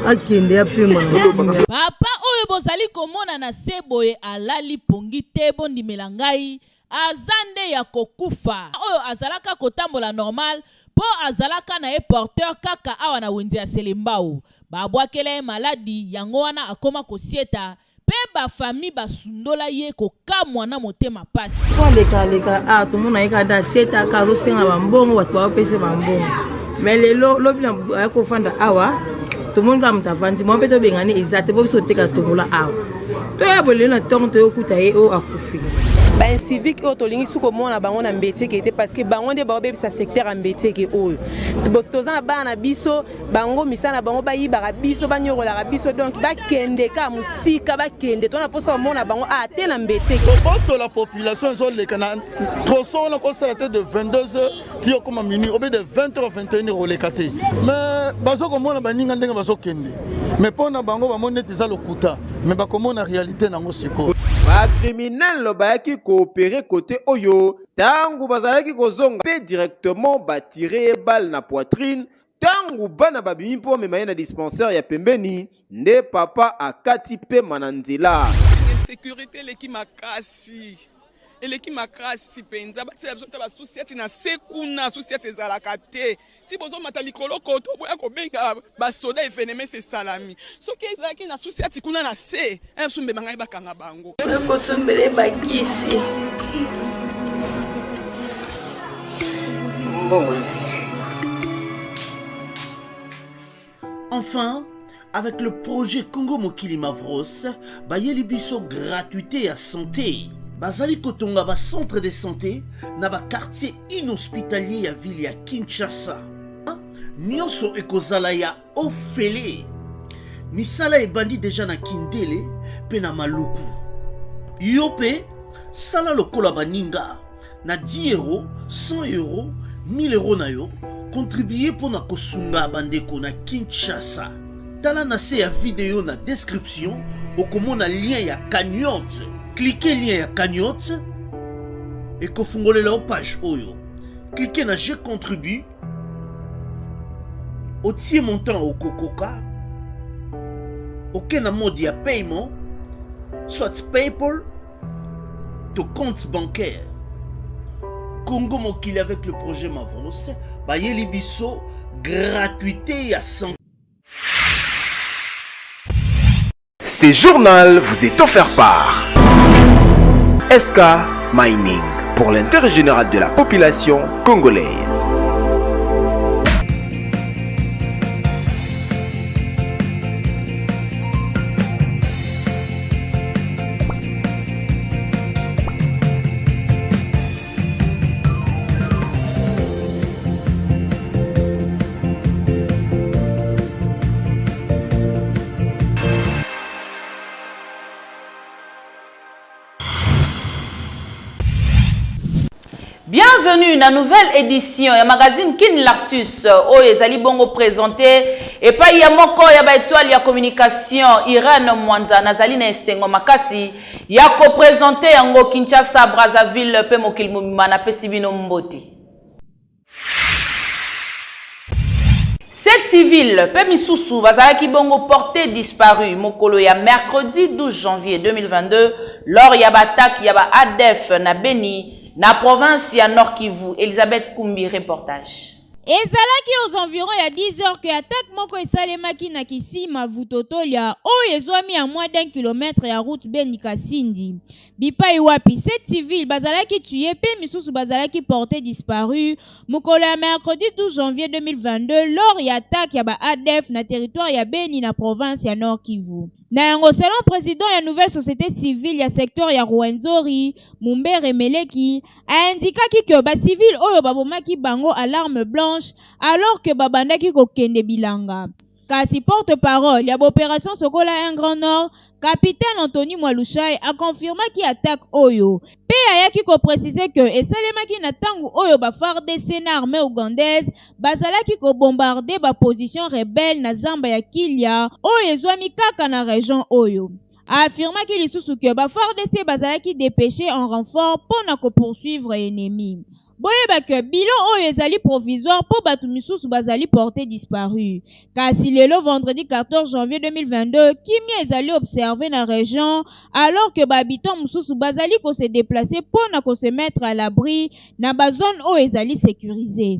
Akende apema na kimia. Papa oyo bozali komona na se boye alali pongi te bondimela ngai aza nde ya kokufa oyo azalaka kotambola normal po azalaka naye porteur kaka awa na wenze ya selembao babwakela ye maladi yango wana akoma kosieta Pe ba famille ba sundola ye ko kamwa na motema pasi. Po aleka aleka ah tomona ye kaka asietaka azosenga ba mbongo bato baopesa ba mbongo mais lelo lobi na aye kofanda awa tomoni kaka moto avandi mwa mpe tobengani eza te po biso toteka tombola awa toya boye lelo na ntongo toyokuta ye oyo akufi. Ba incivique oyo tolingi su komona bango na Mbetieke te parce que bango nde baobebisa secteur ya Mbetieke oyo. Toza na bana na biso bango misala na bango bayibaka biso banyokolaka biso donc bakende kaka mosika bakende to na mposa komona bango a te na mbete kobotola population ezoleka na tronçon wana kosala te de 22 heures ti okoma minuit obe de 20 heures 21 heures oleka te mais bazo komona baninga ndenge bazokende mais mpo na bango bamoni neti eza lokuta mais bakomona réalité nango sikoyo. Ba criminels bayaki ko operer cote oyo, tangu bazalaki kozonga pe directement ba tirer ye balle na poitrine, Tango bana babimi mpo bamema ye na dispensaire ya pembeni, nde papa akati pema na nzela. Insecurite eleki makasi, eleki makasi penza. Batiela biso ata ba sous-ciat na se kuna, sous-ciat ezalaka te. Ti bozomata likolo koto boya kobenga ba soda evenements esalami. Soki ezalaki na sous-ciat kuna na se, eh biso mbeba ngai bakanga bango. Nakosombela ye bakisi. Mbongo eza te. Enfin, avec le projet Congo Mokili Mavros, bayeli biso gratuité ya santé. Bazali kotonga ba centre de santé na ba quartier inhospitalier ya ville ya Kinshasa. Nyonso ekozala ya ofele. Misala ebandi deja na Kindele pe na Maluku. Yo pe sala lokola baninga na 10 euros, 100 euros, 1000 euros na yo, contribuer mpo na kosunga bandeko na Kinshasa. Tala na se ya video na description okomona lien ya cagnotte. Cliquez lien ya cagnotte ekofungolela yo page oyo. Cliquez na je contribue otie montant okokoka oke na mode ya paiement soit paypal to compte bancaire congo mokili avec le projet mavros bayeli biso gratuité ya santé. Ce journal vous est offert par SK Mining pour l'intérêt général de la population congolaise. Bienvenue na nouvelle édition ya magazine Kin Lactus oyo ezali bongo présenté epai ya moko ya ba étoile ya communication Irène Mwanza. Nazali na esengo makasi ya ko présenter yango Kinshasa, Brazzaville pe mokili mobimba. Napesi bino mbote. Sept civils pe misusu bazalaki bongo porte disparu mokolo ya mercredi 12 janvier 2022 lors ya ba attaques ya ba ADF na Beni na province ya Nord-Kivu. Elisabeth Kumbi reportage. Ezalaki aux environs ya 10 heures que attaque moko esalemaki na Kisima Vutotolia oyo ezwami à moins d'un kilomètre ya route Beni-Kasindi. Bipayi wapi sept civils bazalaki tues mpe misusu bazalaki portes disparus mokolo ya mercredi 12 janvier 2022 lors ya attaque ya ba adf na territoire ya Beni na province ya Nord-Kivu. Na yango, selon president ya nouvelle societe civile ya secteur ya Ruwenzori, Mumbere Meleki, a indikaki que ba civils oyo babomaki bango à l'arme blanche alors que babandaki kokende bilanga. Kasi porte-parole ya b'operation Sokola un Grand Nord, capitaine Anthony Mwalushayi a confirmaki attaque oyo mpe ayaki ko preciser que esalemaki na tango oyo ba fardc na armee ougandaise bazalaki ko bombarder ba positions rebelles na zamba ya Kilya oyo ezwami kaka na region oyo. A affirmaki lisusu que ba fardc bazalaki depeches en renfort mpo na ko poursuivre ennemi. Boyeba que bilan oyo ezali provisoire mpo bato misusu bazali portes disparus. Kasi lelo vendredi 14 janvier 2022, kimia ezali observer na region alors que ba habitants mosusu bazali ko se deplacer mpo na ko se mettre à l'abri na ba zones oyo ezali securisees.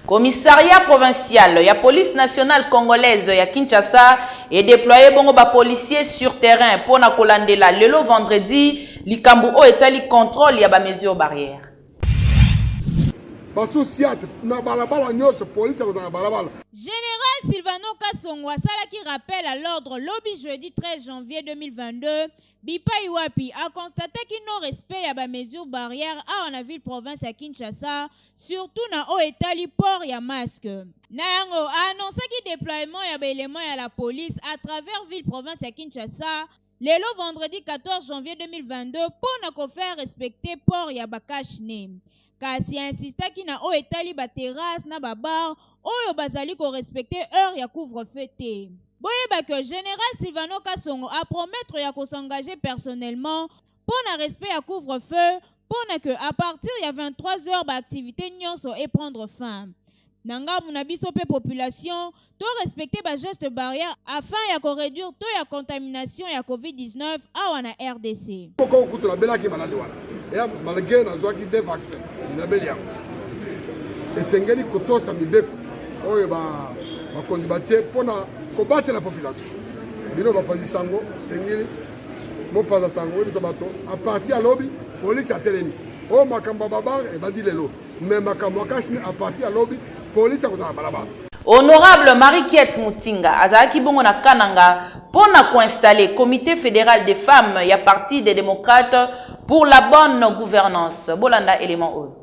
Commissariat provincial ya police nationale congolaise ya Kinshasa e deployer bongo ba policiers sur terrain mpo na kolandela lelo vendredi likambo oyo etali controle ya ba mesures barrières. Ba sous-ciat na balabala nyonso, police akozala na balabala. General Sylvano Kasongo asalaki rappel à l'ordre lobi jeudi 13 janvier 2022 bipayi wapi a constataki non respect ya ba mesures barrières awa na ville province ya Kinshasa surtout na oyo etali port ya masque. Na yango, a annoncaki deploiement ya ba elements ya la police à travers ville province ya Kinshasa lelo vendredi 14 janvier 2022 mpo na ko faire respecter port ya ba cache-nez. Kasi a insistaki na oyo etali ba terrasses na ba bars oyo bazali ko respecter heure ya couvre-feu te. Boyeba que General Sylvano Kasongo a promettre ya ko s'engager personnellement mpo na respect ya couvre-feu mpo na que à partir ya 23 heures ba activites nionso e prendre fin. Na ngambu na biso mpe population, to respecter ba gestes barrières afin ya ko reduire taux ya contamination ya Covid 19 awa na rdc. Moko kutu nabelaki maladi wana eya malgre nazwaki de vaccin nabeli yango. Esengeli kotosa mibeko oyo bakonzi batie mpo na kobatela population. Bino bapanzi sango, esengeli Mopanza sango oyebisa bato a partir ya lobi polisi atelemi. Oyo makambo ya babar ebandi lelo mais makambo ya cash a partir ya lobi polisi akozala balabala. Honorable Marie-Kiette Mutinga azalaki bongo na Kananga mpo na ko installer Comite federal des femmes ya Parti des democrates pour la bonne gouvernance. Bolanda element oyo.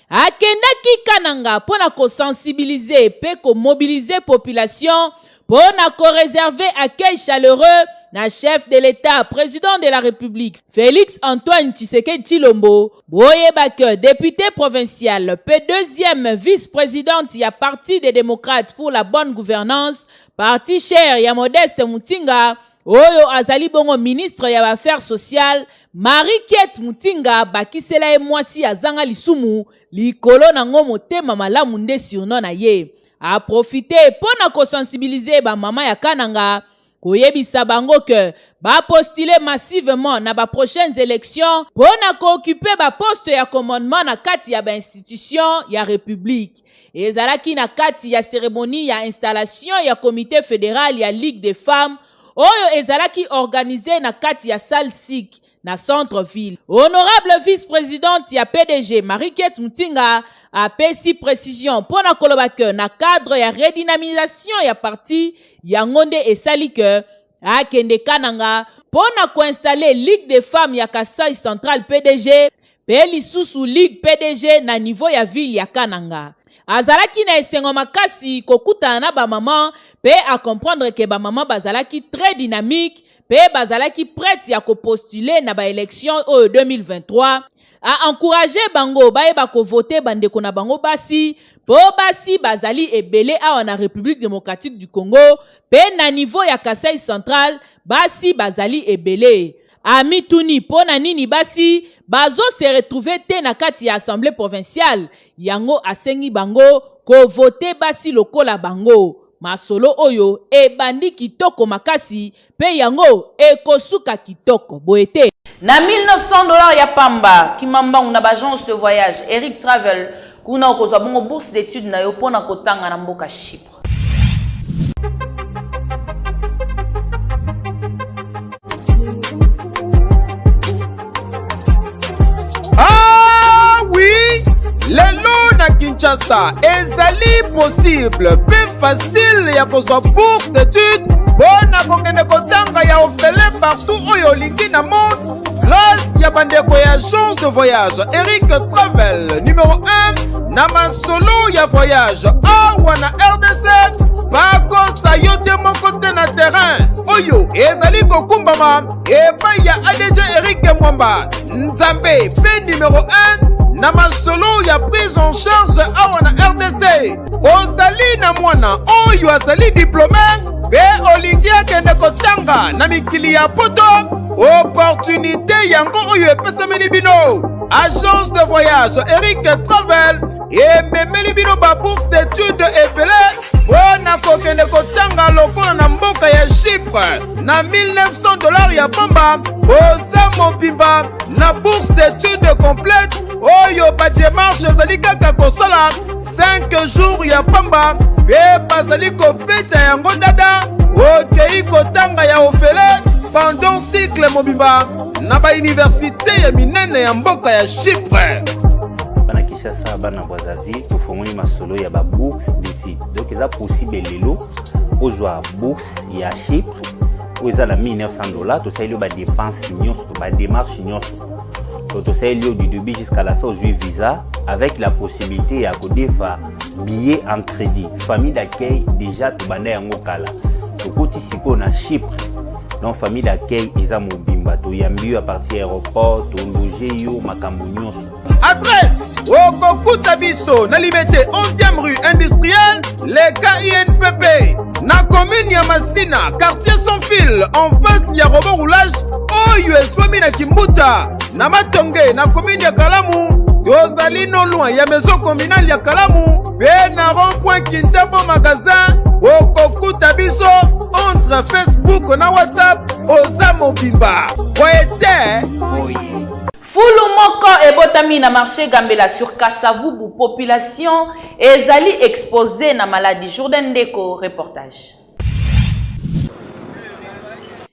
Akendaki Kananga mpo na ko sensibiliser mpe ko mobiliser population mpo na ko reserver accueil chaleureux na chef de l'Etat, president de la Republique, Felix Antoine Tshisekedi Tshilombo. Boyeba que depute provincial mpe deuxième vice-presidente ya Parti des democrates pour la bonne gouvernance, parti cher ya Modeste Mutinga, Oyo azali bongo ministre ya ba affaires sociales Marie Kiet Mutinga bakisela ye mwasi azanga lisumu likolo na ngo motema malamu nde surnom na ye. A profiter po na ko sensibiliser ba mama ya Kananga koyebisa bango que ba postuler massivement na ba prochaines elections po na ko occuper ba postes ya commandement na kati ya ba institutions ya Republique. Ezalaki na kati ya ceremonie ya installation ya comite federal ya Ligue des femmes oyo ezalaki organise na kati ya salle SIC na centre ville. Honorable vice-presidente ya PDG Marie-Kate Mutinga apesi precision mpo na koloba que na cadre ya redynamisation ya parti yango nde esali que akende Kananga mpo na ko installer Ligue des femmes ya Kasaï Central PDG mpe lisusu Ligue PDG na niveau ya ville ya Kananga. Azalaki na esengo makasi kokutana na ba mamans mpe a comprendre que ba mamans bazalaki très dynamiques mpe bazalaki pretes ya ko postuler na ba elections oyo 2023. A encourager bango bayeba ko voter ba ndeko na bango basi mpo basi bazali ebele awa na Republique democratique du Congo mpe na niveau ya Kasaï Central basi bazali ebele. Amituni mpo na nini basi bazo se retrouver te na kati ya assemblee provinciale, yango asengi bango ko voter basi lokola bango. Masolo oyo ebandi kitoko makasi mpe yango ekosuka kitoko, boye te? Na 1900 dollars ya pamba, kima mbangu na ba agence de voyage Eric Travel, kuna okozwa bongo bourse d'etudes na yo mpo na kotanga na mboka Chypre. Ah oui, lelo na Kinshasa ezali possible mpe facile ya kozwa bourse d'étude mpo na kokende kotanga ya ofele partout oyo olingi na monde grâce ya bandeko ya agence de voyage Eric Travel numéro 1 na masolo ya voyage awa na rdc bakosa yo te moko te na terrain oyo ezali kokumbama epai ya adg erik mwamba nzambe mpe numero 1 na masolo ya prise en charge awa na rdc ozali na mwana oyo azali diplome. mpe olingi akende kotanga na mikili ya poto opportunité yango oyo epesameli bino agence de voyage eric travel ememeli bino babourse d'étude ebele mpo na kokende kotanga lokola na mboka ya chypre na 1900 dollars ya pamba boza mobimba na bourse d'étude complète oyo bademarche ezali kaka kosala 5 jours ya pamba mpe bazali kobeta yango dada okei kotanga ya ofele pendant cycle mobimba na bauniversite ya minene ya mboka ya chypre bana kinshasa bana brazzaville tofongoli masolo ya babourse d'étude donc eza possible lelo ozwa bourse ya chypre oyo eza na 1900 dollars tosaleli yo badepense nyonso bademarche nyonso donc tosaleli yo du début jusqu'à la fin ozwi visa avec la possibilité ya kodefa billet en crédit famille d'accueil déjà tobanda yango kala tokoti sikoyo na chypre donc famille d'accueil eza mobimba toyambi yo à partir ya aéroport tologe yo makambo nyonso Adresse okokuta biso na Limete 11e rue industrielle leka INPP na commune ya Masina quartier sans fil en face ya robot roulage oyo ezwami na Kimbuta na Matonge na commune ya Kalamu tozali no loin ya maison communale ya Kalamu mpe na rond point Kintambo magasin okokuta biso entre Facebook na WhatsApp oza mobimba boye te boye Fulu moko ebotami na marché Gambela sur Kasavubu population ezali exposée na maladie. Jourdain Ndeko reportage.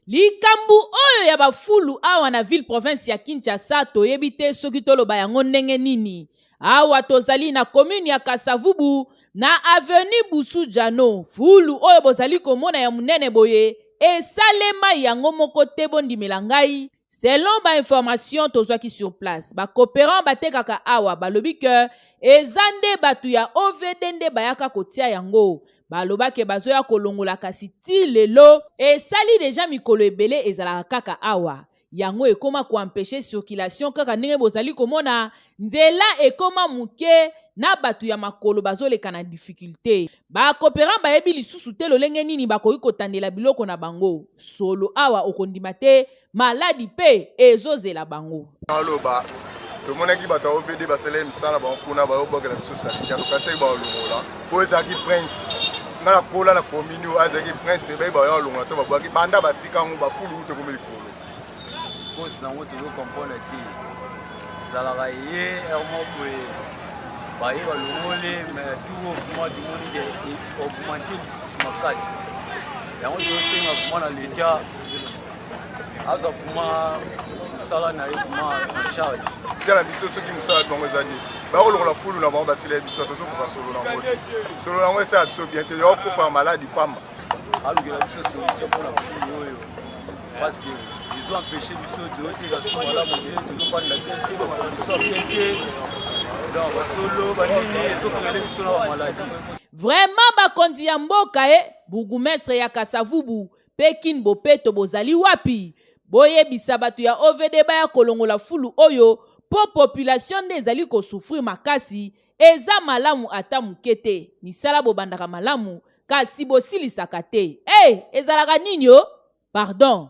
Likambo oyo ya bafulu awa na ville province ya Kinshasa toyebi te soki toloba yango ndenge nini. Awa tozali na commune ya Kasavubu na avenue Busu Jano. Fulu oyo bozali komona ya monene boye esalema yango moko te bondimela ngai. Selon ba informations tozwaki sur place, ba cooperants batekaka awa balobi que eza nde batu ya OVD nde bayaka kotia yango. Baloba que bazoya kolongola kasi tii lelo esali dejà mikolo ebele ezalaka kaka awa. Yango ekoma ko empecher circulation kaka ndenge bozali komona nzela ekoma muke na batu ya makolo bazoleka na difficulte. Ba cooperants bayebi lisusu te lolenge nini bakoki kotandela biloko na bango. Solo awa okondima te, maladi pe ezozela bango. Aloba tomonaki bato ya OVD basalaki misala bango kuna bayobwakela biso salite tokasaki balongola oyo ezalaki prince nga nakola na commune oyo azalaki prince toyebaki bayo alongola to babwaki banda batika yango bafulu uta ekomi likolo cause nango tozo comprendre te ezalaka ye heure moko boye baye balongoli mais tour oyo vraiment tomoni ke augmente lisusu makasi yango tozosenga vraiment na leta azwa vraiment mosala na ye vraiment en charge tala biso soki mosala bango eza nini bakolongola fulu na bango batila biso tozokoka solo nango te solo nango esala biso bien te yokufa maladi pamba alukela biso solution mpona fulu oyo parce que ezo empêche biso toyoteka so malamu te tozofanda bien te baproduction bien te donc basolo banini ezokrele biso na bamaladi Vraiment bakonzi ya mboka e bourgoumestre ya Kasavubu pe kin bopeto bozali wapi? Boyebisa bato ya OVD baya kolongola fulu oyo po population nde ezali ko souffrir makasi, eza malamu ata muke te, misala bobandaka malamu kasi bosilisaka te eh ezalaka nini oh? Pardon.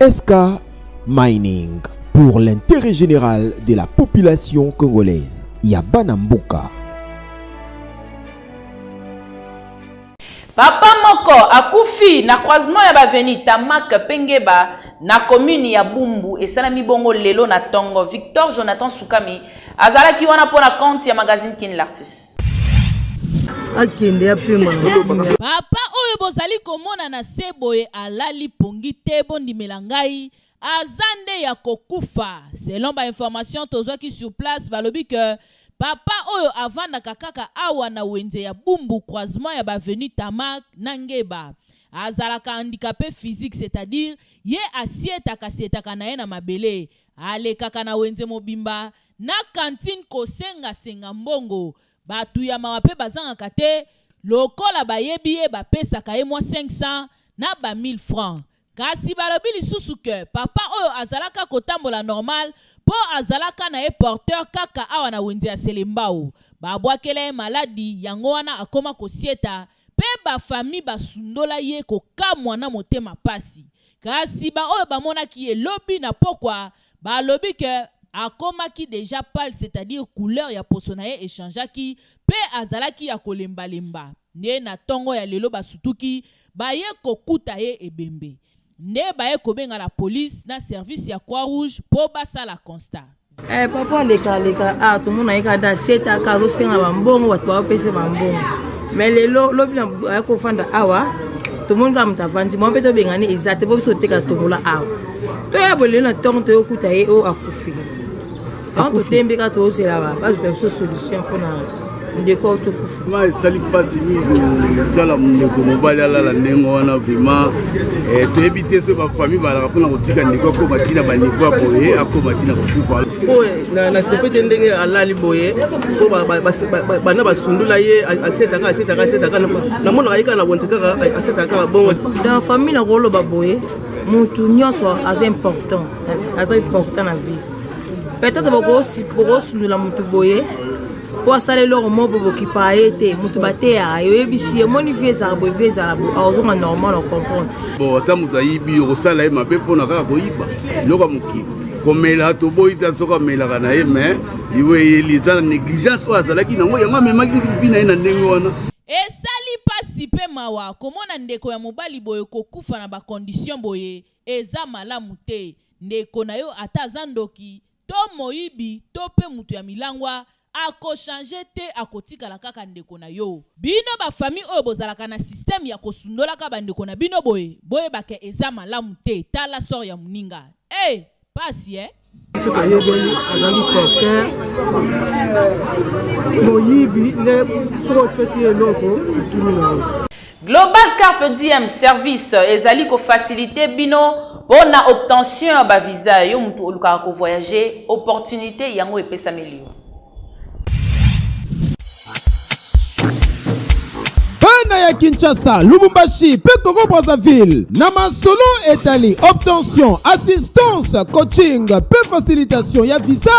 SK Mining pour l'intérêt général de la population congolaise. Yabana Mbuka. Papa moko akufi na croisement ya b'avenue Tamak mpe Ngeba na commune ya Bumbu esalami bongo lelo na tongo. Victor Jonathan Sukami azalaki wana mpo na compte ya magazine Kin Lartus. Akende apema na kimia. Papa oyo bozali komona na se boye alali pongi te bondimela ngai aza nde ya kokufa selon ba informations tozwaki sur place balobi que. Papa oyo avandaka kaka awa na wenze ya Bumbu croisement ya b'avenue Tamac na Ngeba. Azalaka handicape physique c'est à dire ye asietaka sietaka na ye na mabele. Alekaka na wenze mobimba na cantine kosenga senga mbongo. Batu ya mawa pe bazangaka te, lokola bayebi ye bapesaka ye mwa 500 na ba 1000 francs. Kasi balobi lisusu que papa oyo azalaka kotambola normal po azalaka na ye porteur kaka awa na wenze ya Selembao. Babwakela ye maladi yango wana akoma kosieta pe ba famille basundola ye kokamwa na motema pasi. Kasi ba oyo bamonaki ye lobi na pokwa balobi que akomaki dejà pale c'est à dire couleur ya poso na ye echangeaki pe azalaki ya kolemba lemba. Nde na tongo ya lelo basutuki baye kokuta ye ebembe. Nde baye kobenga la police na service ya Croix Rouge po basala constat. Eh, papa aleka aleka ah, tomona ye kaka asietaka azosenga bambongo bato baopesa bambongo mais lelo lobi aye kofanda awa tomoni kaka moto avandi mwa mpe tobengani eza te po biso toteka tombola awa toya boye lelo na ntongo toyokuta ye oyo akufi donc totembi kaka tozela bazwa biso solution mpona ndeko auti okufa. Nga esali mpasi mingi kotala ndeko mobali alala ndenge wana vraiment eh, toyebi te soki bafamille balaka mpona kotika ndeko akoma ntina baniveau ya boye akoma ntina kokufa mpo na sepe te ndenge alali boye mpo bana basundula ye asetaka asetaka asetaka namonaka ye kaka na bonte kaka asetaka kaka bongo. Dans famille nakoloba boye mutu nyonso aza important, aza important na vie. Peut-être bokosundola mutu boye mpo asala eloko moko boye bokipaka ye te, mutu bateyaka ye, oyebisi ye omoni vie ezala boye, vie ezala boye, akozonga normal, ocomprendre. Bon, ata moto ayibi okosala ye mabe mpona kaka koyiba biloko ya mokili, komela toboyi te soki amelaka na ye, mais liwa eyeli eza na négligence oyo azalaki nango, yango amemaki vi na ye na ndenge wana. Esali pasi pe mawa komona ndeko ya mobali boye kokufa na ba conditions boye eza malamu te, ndeko nayo ata aza ndoki to moyibi to pe mutu ya milangwa ako changer te akotikala kaka ndeko na yo. Bino ba famille oyo bozalaka na système ya kosundolaka ba ndeko na bino boye boyeba ke eza malamu te tala sort ya muninga eh pasi eh. Biso toyebeli azali porteur moyibi nde soki opesi ye eloko okimi na yo. Global Carpe Diem Service ezali ko faciliter bino pona obtention ya ba visa. Yo mutu olukaka ko voyager, opportunite yango epesameli yo. Bana ya Kinshasa, Lubumbashi mpe Congo Brazzaville na masolo etali obtention, assistance, coaching mpe facilitation ya visa.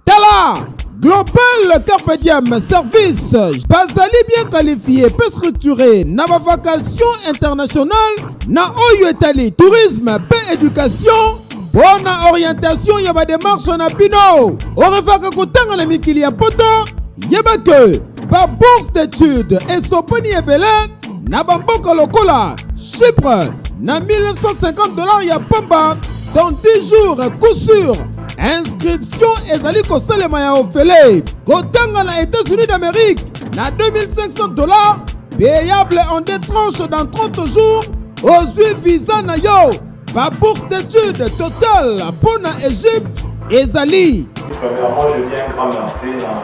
Tala Global Carpe Diem Service bazali bien qualifié mpe structuré na ba vacations internationales na oyo etali tourisme mpe education mpo na orientation ya ba demarche na bino. Orevaka kotanga na mikili ya poto, yeba ke ba bourse d'études esopani ebele na bamboka lokola Chypre na 1950 $ ya pamba dans 10 jours coup sûr. Inscription ezali kosalema ya ofele. Kotanga na États-Unis d'Amérique na 2500 $ payable en deux tranches dans 30 jours, ozwi visa na yo. Ba bourse d'études totale mpo na Égypte ezali. Premièrement, je dis un grand merci à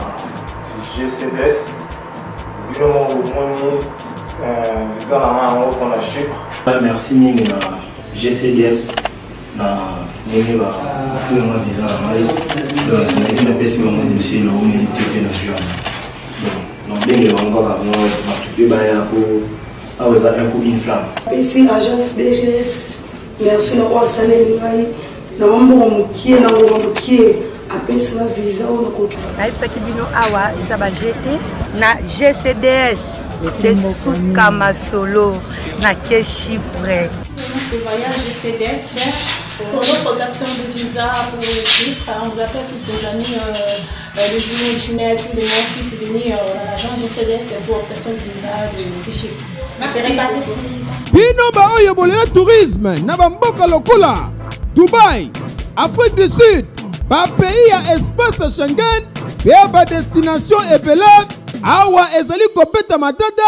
GCDS. Bino moni visa na ngai yango mpona Chypre. Merci mingi na GCDS na ndenge bafunga visa na ngai. Donc nayebi napesi bango dossier na omeli te mpe na zwi yango. Donc nabenge bango kaka ngo bato mpe baya po awa eza un coup une flamme. Pesi agence DGS merci na oyo asaleli ngai na mwa mbongo mokie na ngonga mokie apesi nga visa oyo nakoki. Nayebisaki bino awa eza ba GT na GCDS nde suka masolo na ke Chypre. Le voyage GCDS pour l'obtention de visa pour Chypre. On vous appelle tous nos amis, les jumeaux, jumelles, tout le monde puisse venir à l'agence GCDS pour obtention de visa de Chypre. C'est réparti. Bino baoyo bolela tourisme na bamboka lokola Dubai, Afrique du Sud, bapays ya espace Schengen mpe badestination ebele, awa ezali kobeta matata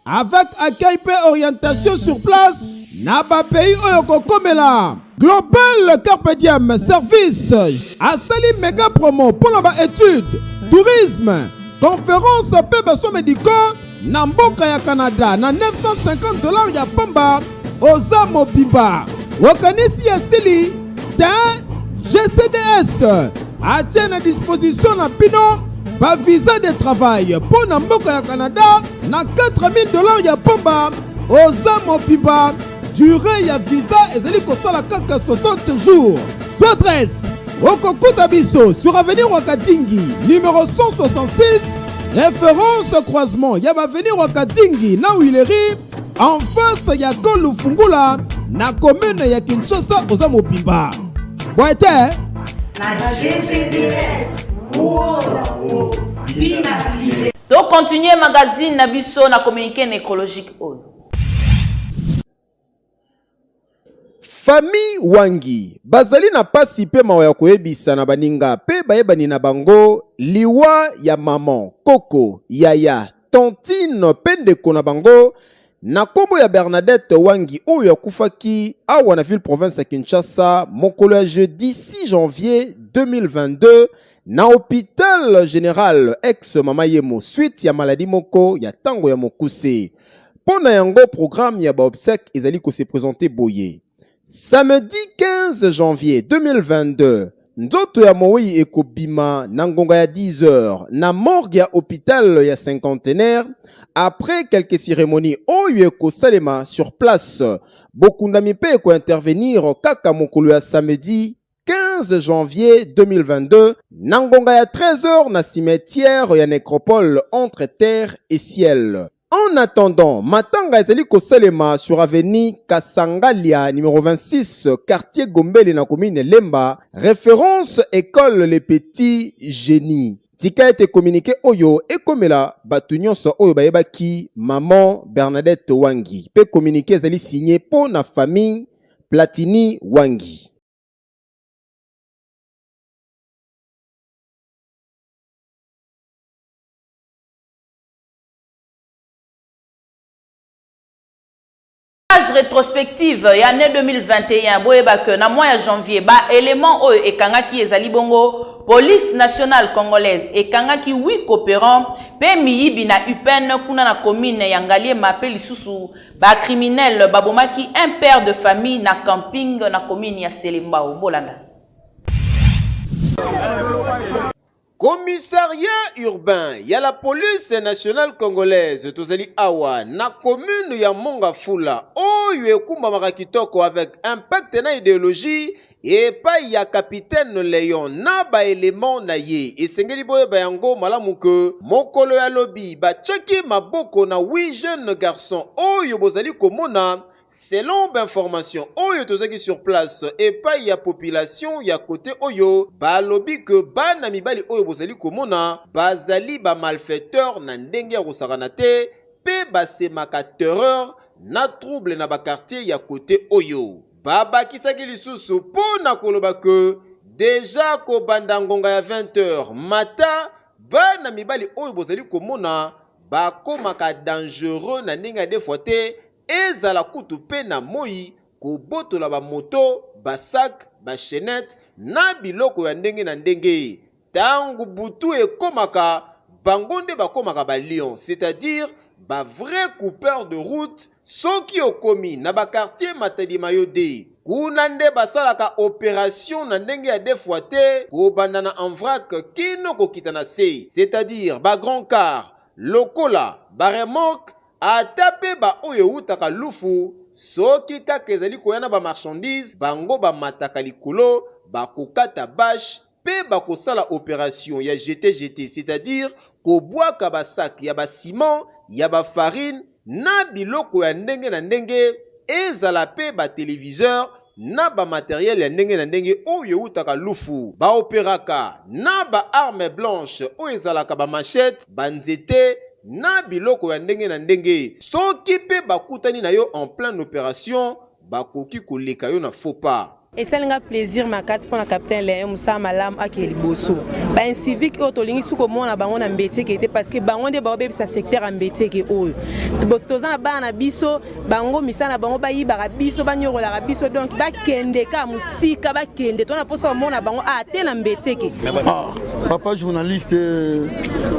avec accueil mpe orientation sur place na bapays oyo kokomela. Global Carpe Diem Service asali mega promo mpona baétude. Tourisme, conférence mpe ba soins médicaux na mboka ya Canada na 950 dollars ya pamba oza mobimba. Okanisi esili te? GCDS atie na disposition na bino ba visa de travail mpo na mboka ya Canada na 4000 dollars ya pamba oza mobimba. Durée ya visa ezali kosala kaka 60 jours. Zwa adresse okokuta biso sur avenue Rwakadingi numéro 166 référence croisement ya ba avenue Rwakadingi na Huilerie en face ya Camp Lufungula na commune ya Kinshasa oza mobimba. Boye te Na GCDS, bina file. To continuer magazine na biso na communiqué nécrologique oyo. Famille Wangi bazali na pasi pe mawa ya koyebisa na baninga pe bayebani na bango liwa ya maman, koko, yaya, tantine pe ndeko na bango na kombo ya Bernadette Wangi oyo akufaki awa na ville province ya Kinshasa mokolo ya jeudi 6 janvier 2022 na hopital general ex Mama Yemo suite ya maladie moko ya tango ya mokuse. Mpo na yango programme ya ba obsèques ezali ko se presenter boye. Samedi 15 janvier 2022, nzoto ya moweyi ekobima na ngonga ya 10 heures na morgue ya hopital ya Cinquantenaire après quelques cérémonies oyo ekosalema sur place. Bokundami mpe eko intervenir kaka mokolo ya samedi 15 janvier 2022 na ngonga ya 13h na cimetière ya necropole entre terre et ciel. En attendant, matanga ezali kosalema sur avenue Kasangalia numéro 26 quartier Gombele na commune Lemba, référence école Les Petits Génies. Tika ete communiqué oyo ekomela bato nyonso oyo bayebaki maman Bernadette Wangi pe communiqué ezali signé po na famille Platini Wangi. Page rétrospective ya année 2021 boyeba que na mois ya janvier ba éléments oyo ekangaki ezali bongo police nationale congolaise ekangaki 8 coopérants pe miyibi na UPN kuna na commune ya Ngaliema pe lisusu Ba criminels babomaki un père de famille na camping na commune ya Selembao. Bolanda. Commissariat urbain ya la police nationale congolaise tozali awa na commune ya Mont-Ngafula oyo ekumbamaka kitoko avec impact na ideologie Epai ya Capitaine Leon na ba elements na ye, esengeli boyeba yango malamu que mokolo ya lobi batiaki maboko na huit jeunes garçons oyo bozali komona, selon b'informations oyo tozwaki sur place epai ya population ya cote oyo, balobi que bana mibali oyo bozali komona bazali ba malfaiteurs na ndenge ya kosakana te pe basemaka terreur na trouble na ba quartiers ya cote oyo. Babakisaki lisusu mpo na koloba que dejà kobanda ngonga ya 20 heures mata, bana mibali oyo bozali komona bakomaka dangereux na ndenge ya de fois te, ezala kutu mpe na moyi, kobotola ba moto, ba sacs, ba chainettes na biloko ya ndenge na ndenge. Tango butu ekomaka, bango nde bakomaka ba lions, c'est-à-dire ba vrais coupeurs de route, soki okomi na ba quartiers Matadi Mayo de, kuna nde basalaka operation na ndenge ya deux fois te, kobanda na en vrac kino kokita na se, c'est-à-dire ba grands cars lokola ba remorques Ata pe ba oyo ewutaka Lufu, soki kaka ezali koya na ba marchandises, bango bamataka likolo, bakokata bache pe bakosala operation ya jete-jete, c'est-à-dire kobwaka ba sacs ya ba ciment, ya ba farine na biloko ya ndenge na ndenge, ezala pe ba televiseurs na ba materiels ya ndenge na ndenge oyo ewutaka Lufu. Ba operaka na ba armes blanches oyo ezalaka ba machettes, ba nzete na biloko ya ndenge na ndenge. Soki pe bakutani na yo en pleine operation, bakoki koleka yo na faux pas. Esali nga plaisir makasi pona capitaine Leon mosala malamu akende liboso. Ba incivique oyo tolingi su komona bango na Mbetieke te parce que bango nde baobebisa secteur ya Mbetieke oyo. Toza na bana na biso bango misala na bango bayibaka biso banyokolaka biso donc bakende kaka mosika bakende toza na mposa komona bango a te na Mbetieke. Ah, papa journaliste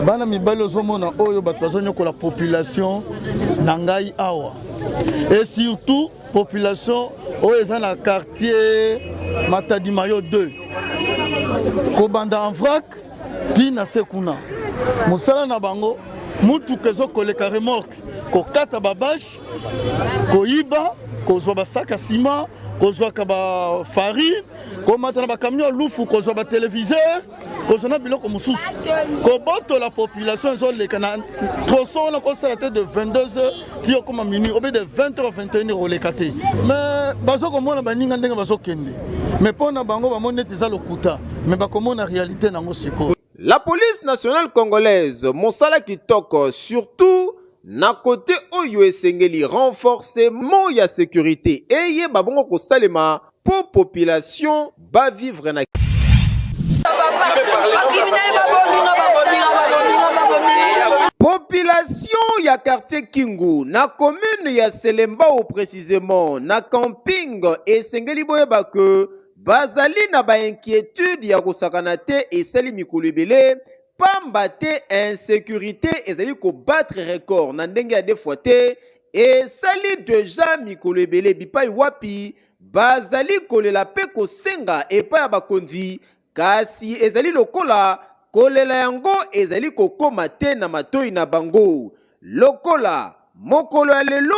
bana mibali ozomona oyo bato bazonyokola population na ngai awa et surtout population oyo eza na quartier Matadi Mayo 2 kobanda en vrac ti na se kuna mosala na bango mutuka ezokoleka remorque kokata babashe koyiba kozwa basaka nsima kozwaka bafarine komata na bakamion ya lufu kozwa bateleviseur kozwa na biloko mosusu kobotola population ezoleka na tronçon wana kosala te de 22 heures ti okoma minuit obe de 20 heures 21 heures oleka te mais bazokomona baninga ndenge bazokende mais mpo na bango bamoni neti eza lokuta mais bakomona réalité nango sikoyo. La police nationale congolaise mosala kitoko surtout na cote oyo esengeli renforcement ya securite eyeba bongo kosalema po population ba vivre na Population ya quartier Kingu na commune ya Selembao précisément na camping esengeli boyeba que bazali na ba inquiétude ya kosakana te esali mikolo ebele pamba te insecurite ezali ko battre record na ndenge ya deux fois te esali deja mikolo ebele bipai wapi bazali kolela pe kosenga epai ya bakonzi kasi ezali lokola kolela yango ezali kokoma te na matoi na bango lokola mokolo ya lelo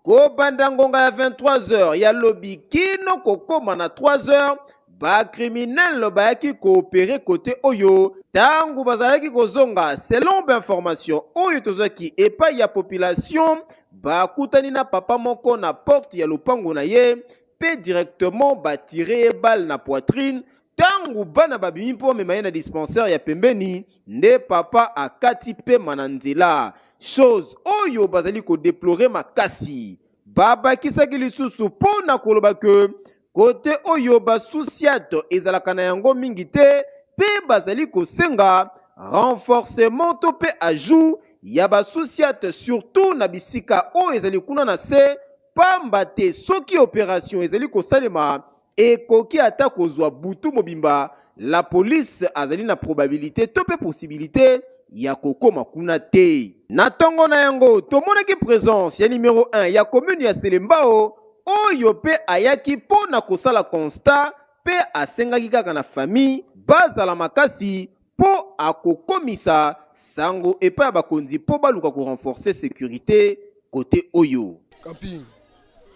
Kobanda ngonga ya 23 heures ya lobi kino kokoma na 3 heures, ba criminels bayaki ko operer cote oyo tango bazalaki kozonga selon ba informations oyo tozwaki epayi ya population, bakutani na papa moko na porte ya lopango na ye pe directement ba tirer ye balle na poitrine Tango bana babimi mpo bamema ye na dispensaire ya pembeni, nde papa akati pema na nzela. Chose oyo bazali ko deplorer makasi. Babakisaki lisusu mpo na koloba que cote oyo ba sous-ciat ezalaka na yango mingi te mpe bazali kosenga renforcement to mpe ajout ya ba sous-ciat surtout na bisika oyo ezali kuna na se pamba te soki operation ezali kosalema Ekoki ata kozwa butu mobimba, la police azali na probabilite to pe possibilite ya kokoma kuna te. Na tongo na yango, tomonaki presence ya numero 1 ya commune ya Selembao oyo pe ayaki po na kosala constat pe asengaki kaka na famille bazala makasi po akokomisa sango epai ya bakonzi po baluka ko renforcer securite cote oyo. Camping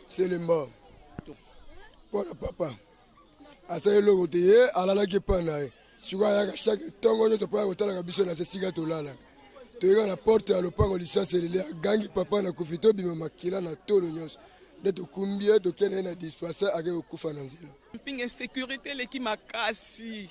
Selembao. Mpo na papa asali eloko te, ye alalaki epai na ye. Sikoyo ayaka chaque ntongo nyonso mpo ya kotalaka biso na se esika tolalaka. Toyeka na porte ya lopango lisasi elele, agangi papa na kufi, tobima makila na tolo nyonso nde tokumbi ye tokende ye na dispensaire, ake kokufa na nzela. Mpinga insecurite eleki makasi.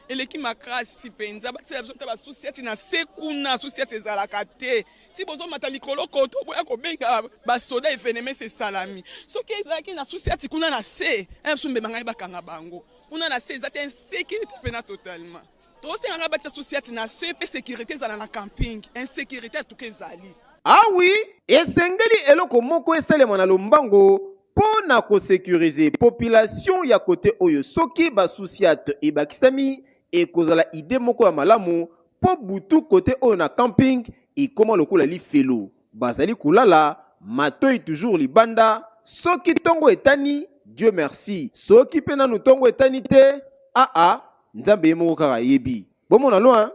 Eleki makasi penza batiela biso ata ba sous-ciat na se kuna sous-ciat ezalaka te ti bozomata likolo koto boya kobenga basoda evenements esalami soki ezalaki na sous-ciat kuna na se biso mbeba ngai bakanga bango kuna na se eza te insécurité pena totalement tosenga ngai batia sous-ciat na se pe sécurité ezala na camping insécurité atuka ezali. Ah oui, esengeli eloko moko esalema na lombango mpo na ko securiser population ya cote oyo soki ba sous-ciat ebakisami ekozala idee moko ya malamu mpo butu cote oyo na camping ekoma lokola lifelo bazali kolala matoyi toujours libanda soki tongo etani Dieu merci soki mpe nanu tongo etani te ah ah Nzambe ye moko kaka ayebi bomona loin.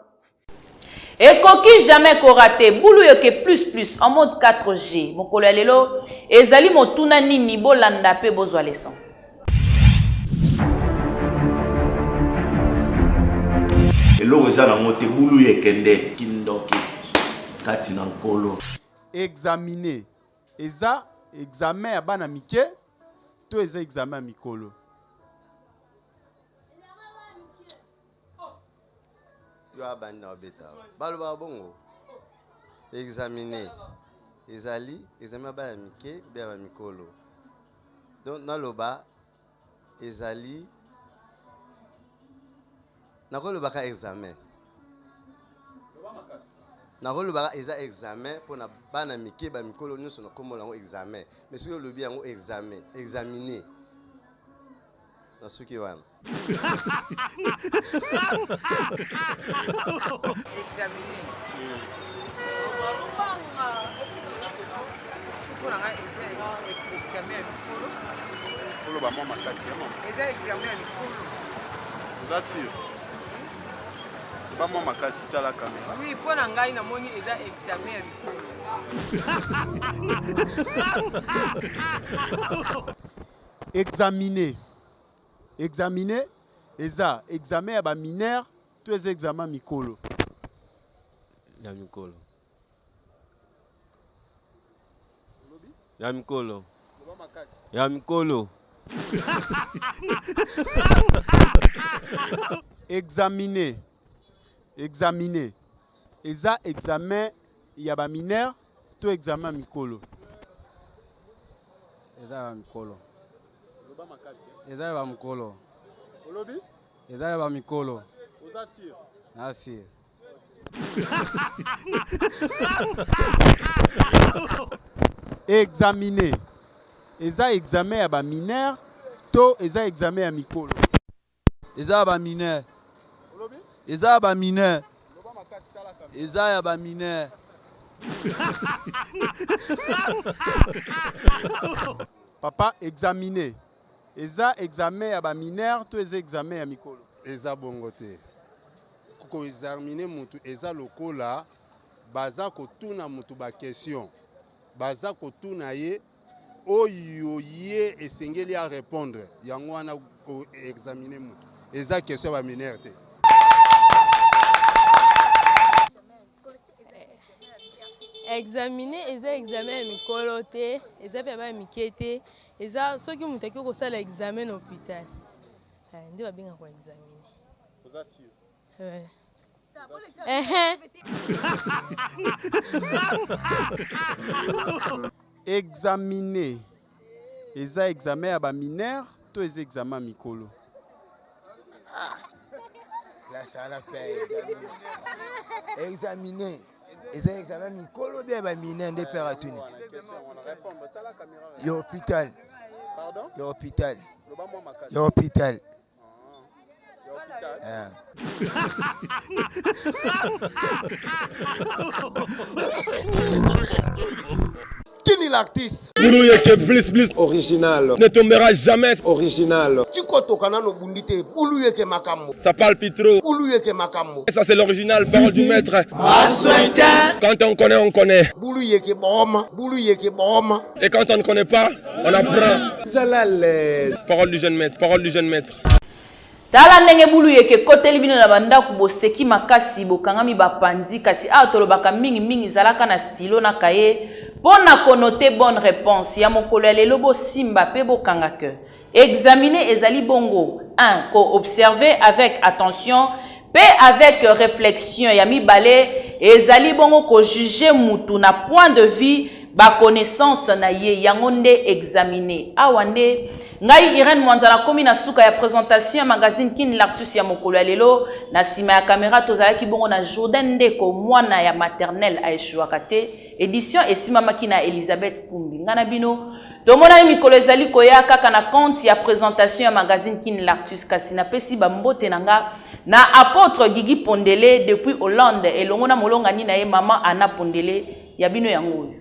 Ekoki jamais ko rater bulu yoke plus plus en mode 4G. Mokolo ya lelo ezali motuna nini bolanda pe bozwa leçon. Eloko eza nango te bulu ekende kindoki kati na nkolo. Examiner eza examen ya bana mike to eza examen ya mikolo? Yo abandi na obeta balobaka bongo examine ezali examen ya bana mike mpe ya bamikolo donc naloba. Ezali nakolobaka examen nakolobaka eza examen mpona bana mike bamikolo nyonso nakomona yango examen mais soki olobi yango examen examine nasuki wana. Examine mpo na ngai eza examen ya mikolo. Oloba mwa makasi ya mama. Eza examen ya mikolo. Oza sur? Loba mwa makasi tala kamera. Oui, mpo na ngai namoni eza examen ya mikolo. Examiner. Examiner eza examen ya ba mineurs to eza examen mikolo? Ya mikolo. Ya mikolo. Ya mikolo. Examiner. Examiner eza examen ya ba mineurs to examen ya mikolo? Eza ya mikolo. Loba makasi. Eza ya ba mikolo. Olobi? Eza ya ba mikolo. Oza sûr? Na sûr. Examiner eza examen ya ba mineurs to eza examen ya mikolo? Eza ya ba mineurs. Eza ya ba mineurs. Eza ya ba mineurs. Papa examiner eza examen ya ba mineurs to eza examen ya mikolo? Eza bongo te. Ko examiner mutu eza lokola baza kotuna mutu ba question. Baza kotuna ye oyo ye esengeli a repondre yango wana ko examiner mutu eza question ya ba mineur te. Examiner eza examen ya mikolo te, eza pe ya bana mike te, eza soki moto ake kosala examen na hôpital eh, nde babengaka ko examiner. Oza sûr? Ouais. Ehe. Examiner eza examen ya ba mineurs to eza examen ya mikolo? Lasala pe examiner. Examiner. Eza examen mikolo bien ba mineurs nde père atuni. Ya hôpital. Ya hôpital. Ya hôpital. Kini l'artiste. Boulou yeke plus plus. Original. Ne tombera jamais. Original. Tiko toka nano bundi te. Boulou yeke makambo. Ça parle plus trop. Boulou yeke makambo. Ça c'est l'original, parole du maître. Baswete. Quand on connaît, on connaît. Boulou yeke boma. Boulou yeke boma. Et quand on ne connaît pas, on apprend. Zala l'aise. Parole du jeune maître, parole du jeune maître. Tala ndenge bulu yeke ekoteli bino na ba ndaku boseki makasi bokangami ba panzi kasi awa tolobaka mingi mingi zalaka na stylo na cahier pona ko noter bonne reponse ya mokolo ya lelo bosimba pe bokanga que examiner ezali bongo un ko observer avec attention pe avec reflexion ya mibale ezali bongo ko juger mutu na point de vue ba connaissance na ye yango nde examiner awa nde ngai Irène Mwanza nakomi na suka ya presentation ya magazine Kin Lactus ya mokolo ya lelo. Na sima ya camera tozalaki bongo na Jourdain Ndeko, mwana ya maternelle a echouaka te. Edition esimamaki na Elisabeth Kumbi. Ngai na bino tomonani mikolo ezali koya kaka na compte ya presentation ya magazine Kin Lactus, kasi napesi ba mbote na nga na apotre Guigui Pondele depuis Hollande elongo na molongani na ye maman Anna Pondele. Ya bino yango oyo.